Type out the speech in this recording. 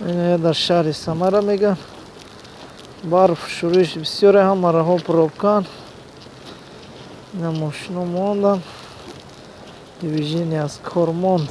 Ина дар шаҳри Самара меган, барф шурӯиш бисёре, ҳама раҳо пробкан. Ина мошино мондан, движение аз кор монд.